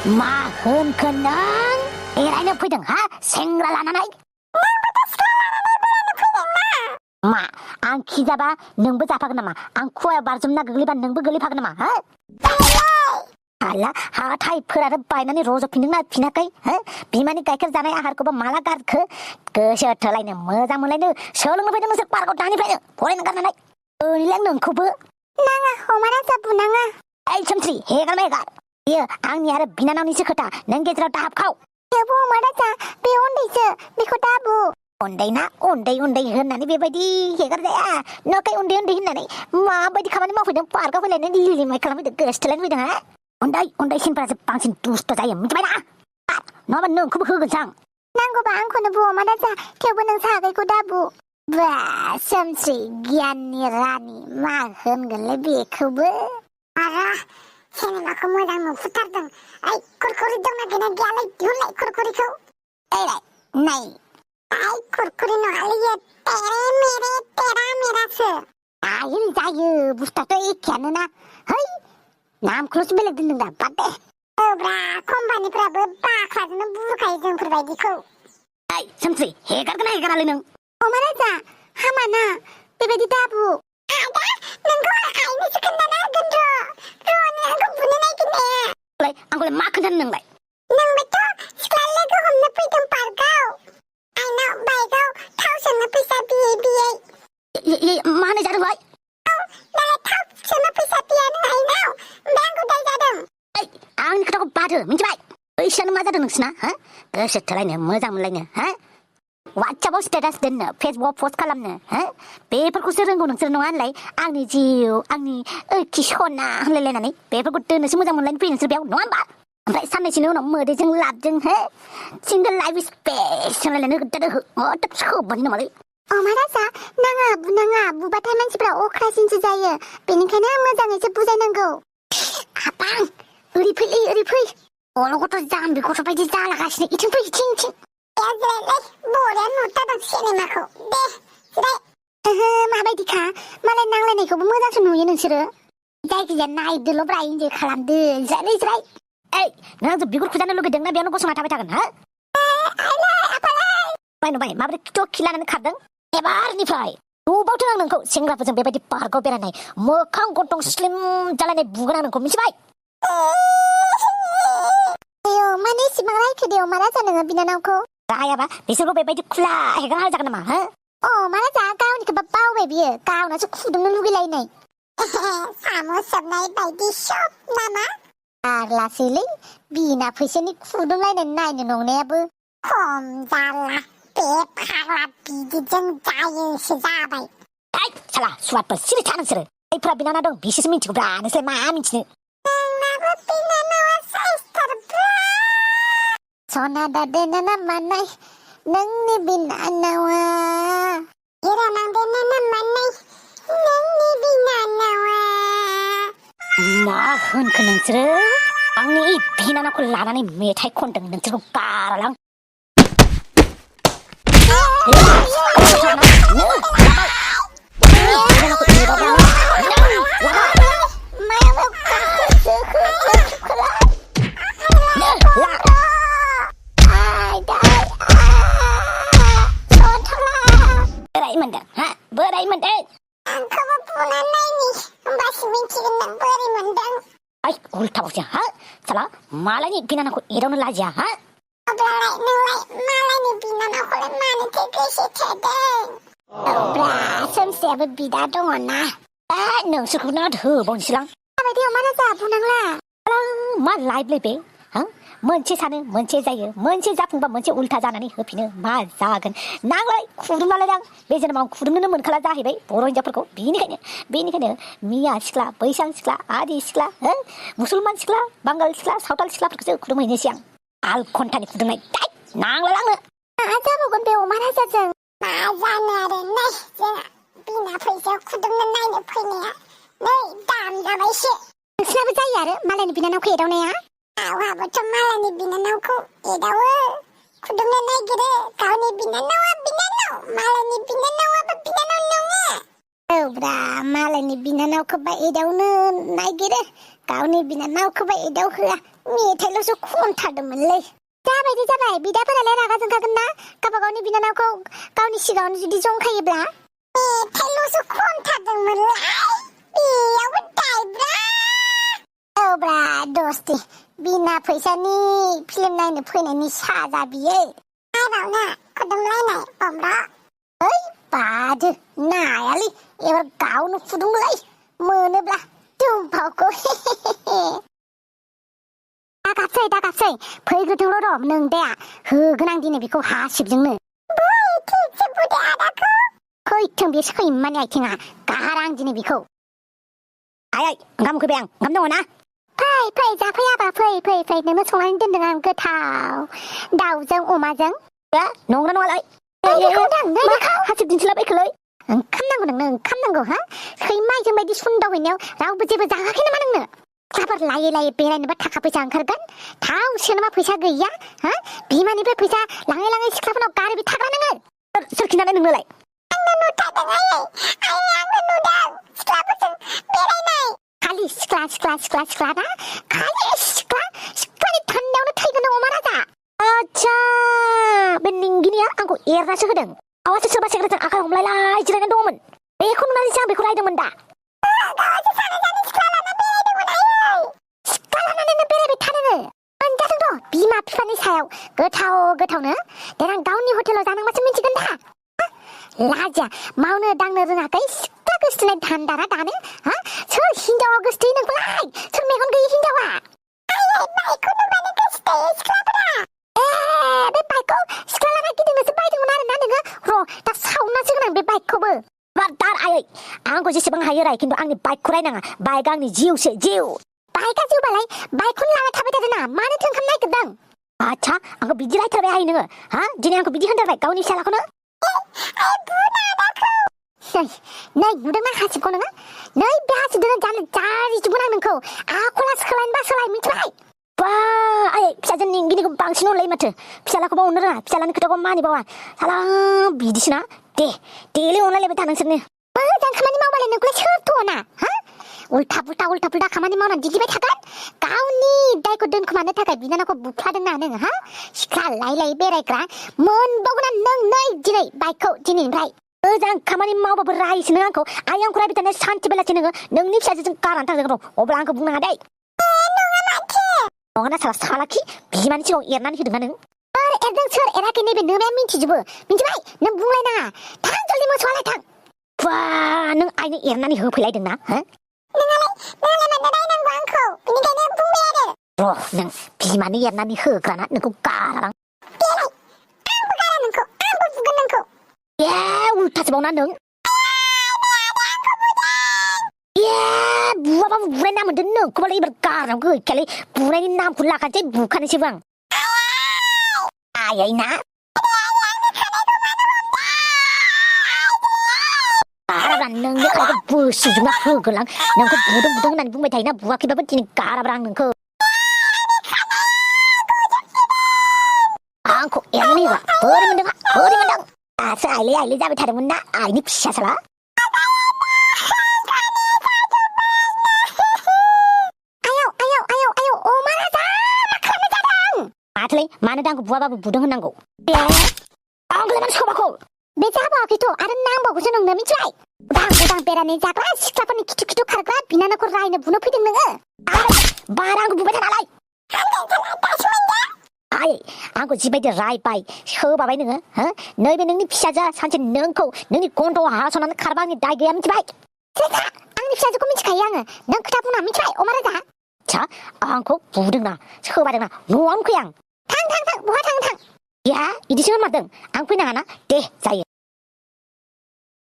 मा होनखो नों? बेरायनो फैदों हा? सेंग्रा लानानै? मा आं खिजाबा नोंबो जाफागोन नामा? आं खुवायाव बारजुमना गोग्लैबा नोंबो गोग्लैफागोन नामा? हा? हाला हाथायफोरानो बायनानै रज'फिनदोंना फिनाखै? हा? बिमानि गाइखेर जानाय आहारखौबो माला गारखो? गोसो थोलायनो मोजां मोनलायनो सोलोंनो फैदों नोंसोर पार्कआव दानिफ्रायनो फरायनो गारनानै। ओरैलाय नोंखौबो नाङा हमारा जाबु नाङा। ओइ सोमस्रि हेगार मेगार बेयो आंनि आरो बिनानावनिसो खोथा नों गेजेराव दाहाबखाव। थेवबो हमारा जा बे उन्दैसो बेखौ दाबु। उन्दै ना उन्दै होननानै बेबायदि हेगार जाया नोखाय उन्दै होननानै माबायदि खामानि मावफैदों पार्कआव फैलायनो लिलिमाय खालामफैदों गोसोथोलायनो फैदों हा? उन्दैसिनफ्रासो बांसिन दुस्त जायो मिथिबाय ना? नङाबा नोंखौबो होगोनसां। नांगौबा आंखौनो बु हमारा जा थेवबो नों सागैखौ दाबु। बा सोमस्रि गियाननि रानि मा होनगोनलै बेखौबो। आरो सिनेमाखौ मोजां नुफुथारदों। ओइ कुरकुरि दंना गैया गैयालाय दिहुनलाय कुरकुरिखौ। ओइलाय नाय ओइ कुरकुरि नङालै तेरे मेरे तेरा मेरासो। जायो बुस्थुआथ' एखेयानो ना। है नामखौल'सो बेलेग दोनदों दा बाद दे। औब्रा कम्पानिफ्राबो बाख्लाजोंनो बुरखायो जोंफोरबायदिखौ। ओइ सोमस्रि हेगारगोना हेगारालै नों? हमारा जा हामाना बेबायदि दाबु। आदा नोंखौ आइनोसो खोन्थाना होगोन र' आंखौ बुनो नागिरनाया। आंखौलाय मा खोन्थानो नोंलाय? नोंबोथ' सिख्ला लोगो हमनो फैदों पार्कआव। आइनाव बाइकआव थाव सोनो फैसा बियै। मा होननाय जादों भाइ? दालाय थाव सोनो फैसा बिया नों आइनाव ओमफ्राय आंखौ दाय जादों। आंनि खोथाखौ बादो मिथिबाय? बैसोआनो मा जादों नोंसिना? हा? गोसो थोलायनो मोजां मोनलायनो हा? वाट्सएपआव स्टेटास दोननो फेसबुकआव पस्ट खालामनो हा? बेफोरखौसो रोंगौ नोंसोर नङा होनलाय? आंनि जिउ आंनि किसना होनलायलायनानै बेफोरखौ दोननोसो मोजां मोनलायनो फैयो नोंसोर बेयाव नङा होमबा? ओमफ्राय साननैसोनि उनाव मोदैजों लाबजों हो सिंगोल लाइफ स्पेस होनलायलायनो होबोनि नामालै? हमारा जा नाङा बुबाथाय मानसिफ्रा अख्रासिनसो जायो बेनिखायनो मोजाङैसो बुजायनांगौ। हाबां ओरै फै अलगथ' जाम्बि गथ' बायदि जालागासिनो इथिं फै इथिं जिरायलाय बरिया नुथारदों सिनेमाखौ दे जिराय। ओहो माबायदिखा मालाय नांलायनायखौबो मोजांसो नुयो नोंसोरो। जायखिजाया नायदोल'ब्रा इन्जय खालामदो जिराय। ओइ नों आंजों बिगुर खुजानो लुगैदों ना बेयावनो गसंना थाबाय थागोन हा? नुबाय माबोरै खिथ' खिलानानै खारदों? एबारनिफ्राय नुबावथों आं नोंखौ सेंग्राफोरजों बेबायदि पार्कआव बेरायनाय मोखां गन्थं स्लिम जालायनाय बुगोन आं नोंखौ मिथिबाय? माने इसिबां रायखो दे हमारा जा नोङो बिनानावखौ? रायाबा बिसोरखौ बेबायदि खुला हेगारना होजागोन नामा हा? मारा जा गावनिखौबा बावबाय बियो गावनासो खुदुंनो लुगैलायनाय। साम' सोबनाय बायदि सब नामा? फाग्लासोलै बिना फैसानि खुदुंलायनाय नायनो नंनायाबो। खम जाला बे फाग्ला बिदिजों जायोसो जाबाय। साला सुवादफोर सिरि था नोंसोरो। जायफ्रा बिनानाव दं बिसोरसो मिथिगौब्रा नोंसोरलाय मा मिथिनो? नोंनाबो बिनानावा साइसथारब्रा। सना दादेना ना मानाय नोंनि बिनानावा हिरा नांदेना ना मानाय नोंनि बिनानावा। मा होनखो नोंसोरो? आंनि बिनानावखौ लानानै मेथाइ खनदों नोंसोरखौ गारलां। बोराय मोनदों आंखौबो बुना नायनि होमबासो मिथिगोन नों बोरै मोनदों। ओइ उल्था-फाल्था हा साला मालायनि बिनानावखौ एदावनो लाजिया हा? अब्लालाय नोंलाय मालायनि बिनानावखौलाय मानोथो गोसो थोदों? औब्रा सोमस्रियाबो बिदा दङना। नोंसोरखौनो होबावनोसैलां। माबायदि हमारा जा बुनांला। मा लाइफलै बे हा? मोनसे सानो मोनसे जायो मोनसे जाफुंबा मोनसे उल्था जानानै होफिनो मा जागोन? नांलाय खुदुमलालाय आं बे जोनोमाव खुदुमनोनो मोनखाला जाहैबाय बर' हिनजावफोरखौ बेनिखायनो मिया सिख्ला बैसां सिख्ला आदि सिख्ला हो मुसलमान सिख्ला बांगाल सिख्ला सावथाल सिख्लाफोरखौसो खुदुमहैनोसै आं। आल घन्टानि खुदुमनाय नांलाय आंनो। मा जाबावगोन बे अमा राजाजों? मा जानो आरो नै जोंहा बिना फैसायाव खुदुमनो नायनो फैनाया नै दाम जाबायसो। नोंसिनाबो जायो आरो मालायनि बिनानावखौ एदावनाया? आंहाबोथ' मालायनि बिनानावखौ एदावो खुदुमनो नागिरो गावनि बिनानावा बिनानाव मालायनि बिनानावाबो बिनानाव नङा। औब्रा मालायनि बिनानावखौबा एदावनो नागिरो गावनि बिनानावखौबो एदावहोआ मेथाइल'सो खनथारदोंमोनलै जाबाय बिदाफोरालाय रागा जोंखागोन ना गावबा गावनि बिनानावखौ गावनि सिगाङावनो जुदि जंखायोब्ला मेथाइल'सो खनथारदोंमोनलै बेयावबो दायब्रा औब्रा दस्ति बिना फैसानि फिल्म नायनो फैनायनि साजा बियो आरावना खुदुमलायनाय अमरा ओइ बादो नायालै एबार गावनो फुदुंलाय मोनोब्ला दुमफावखौ दागाबसै फैग्रोथोंल' र' नोंदाया होगोन आं दिनै बेखौ हासिबजोंनो फैथों बे सैमानि आथिङा गाहार आं दिनै बेखौ आइ ओंखाम उखैबाय आं ओंखाम दङ ना फै जाफैयाबा फै नोंनो संनानै दोनदों आं गोथाव दाउजों अमाजों नंगौना नङालाय हासिब दिन्थिलाबायखोलै ओंखाम नांगौ नोंनो ओंखाम नांगौ हा सैमाजों बायदि सुन्दावहैनायाव रावबो जेबो जाहोआखै नामा नोंनो सिख्लाफोर लायै बेरायनोबा थाखा फैसा ओंखारगोन थाव सोनोबा फैसा गैया हा बिमानिफ्राय फैसा लाङै सिख्लाफोरनाव गारबि थाग्रा नोङो सोर खिन्थानाय नोंनोलाय आंनो नुथारदों आंनो नुदों सिख्लाफोरजों बेरायनाय खालि सिख्ला ना खालि सिख्लानि थान्दायावनो थैगोन अमा राजा आच्छा बे निंगिनिया आंखौ एरनासो होदों आवासो सोरबा सेंग्राजों आखाइ हमलायलाय जिरायनानै दङमोन बेखौ नुनानैसो आं बेखौ रायदोंमोन दा बिमा बिफानि सायाव गोथावनो देनां गावनि हटेलाव जानांबासो मिथिगोन दा लाजिया मावनो दांनो रोङाखै सिख्ला गोसथोनाय धान्दारा दानो हा सोर हिनजावा गोसथोयो नोंखौलाय सोर मेगन गैयि हिनजावा बाइकखौ नुबानो गोसथोयो सिख्लाफोरा बे बाइकखौ सिख्ला लाना गिदिंनोसो बायदोंमोन आरोना नोङो र' दा सावनासो होनां बे बाइकखौबो दार आयै आंखौ जेसेबां हायो राय खिन्थु आंनि बाइकखौ रायनाङा बाइक आंनि जिउसो जिउ बाइकआ जिउबालाय बाइकखौनो लाना थाबाय थादों ना मानोथो ओंखाम नायगिरदों आच्छा आंखौ बिदि रायथारबाय हाय नोङो हा दिनै आंखौ बिदि होनथारबाय गावनि फिसालाखौनो नै नुदोंना हासिबखौ नोङो नै बे हासिबजोंनो जारिजोबगोन आं नोंखौ आखला सोलायनोबा सोलाय मिथिबाय बा आयै फिसाजो निंगिनिखौ बांसिन अनलायो माथो फिसालाखौबो अननो रोङा फिसालानि खोथाखौ मानिबावा साला बिदिसोना देलै अनलायलायबाय था नोंसोरनो मोजां खामानि मावबालाय नोंखौलाय सोरथ' अना हा उल्था पुल्था खामानि मावनानै दिदिबाय थागोन गावनि दायखौ दोनखोमानो थाखाय बिनानावखौ बुफ्लादोंना नोङो हा सिख्ला लायै बेरायग्रा मोनबावगोना नों नै दिनै बाइकखौ दिनैनिफ्राय मोजां खामानि मावबाबो रायसो नों आंखौ आं रायबाय थानाय सानसे बेलासि नोङो नोंनि फिसाजोजों गारनानै थांगोन र' अब्ला आंखौ बुंनाङा दै नङाना सालाखि बिमानि सिगाङाव एरनानै होदोंना नों एरदों सोर एराखै नैबे नोमाया मिन्थिजोबो मिन्थिबाय नों बुंलायनाङा थां जल्दि मोसौआलाय थां बा नों आइनो एरनानै होफैलायदोंना हो नोंलाय मानो रायनांगौ आंखौ बिनिखायनो बुंबाय आरो र' नों बिमानो एरनानै होग्राना नोंखौ गारां देलाय आंबो गारा नोंखौ आंबो बुगोन नोंखौ उल्थासोबावना नों बुवाबाबो बुनाय नाम मोनदों नोंखौबालाय एबार गारनाव गैखायालै बुनायनि नामखौ लाखानोसै बुखानोसैबो आं आयै ना गाराब्रा नोंनि खानायखौ बोसोजोबना होगोन आं नोंखौ बुदों होननानै बुंबाय थायोना बुवाखैबाबो दिनै गाराब्रा आं नोंखौ आंखौ एरनानै होबा बोरै मोनदों दासो आइले जाबाय थादोंमोन ना आइनि फिसासाला माथोलै मानो दांखौ बुवाबाबो बुदों होननांगौ आंखौलाय मानो सोबाखौ बे जाबावाखैथ' आरो नांबावगौसो नोंनो मिथिबाय उदां बेरायनाय जाग्रा सिख्लाफोरनि खिथु खारग्रा बिनानावखौ रायनो बुनो फैदों नोङो बारा आंखौ बुबाय थानालाय आयै आंखौ जिबायदि रायबाय सोबाबाय नोङो हो नैबे नोंनि फिसाजोआ सानसे नोंखौ नोंनि गन्थ'आव हास'नानै खारबा आंनि दाय गैया मिथिबाय आंनि फिसाजोखौ मिथिखायो आङो नों खोथा बुंना मिथिबाय अमा राजा आंखौ बुदोंना सोबादोंना न'आवनो फै आं थां बहा थांनो इदिसो होनमारदों आं फैनाङाना दे जायो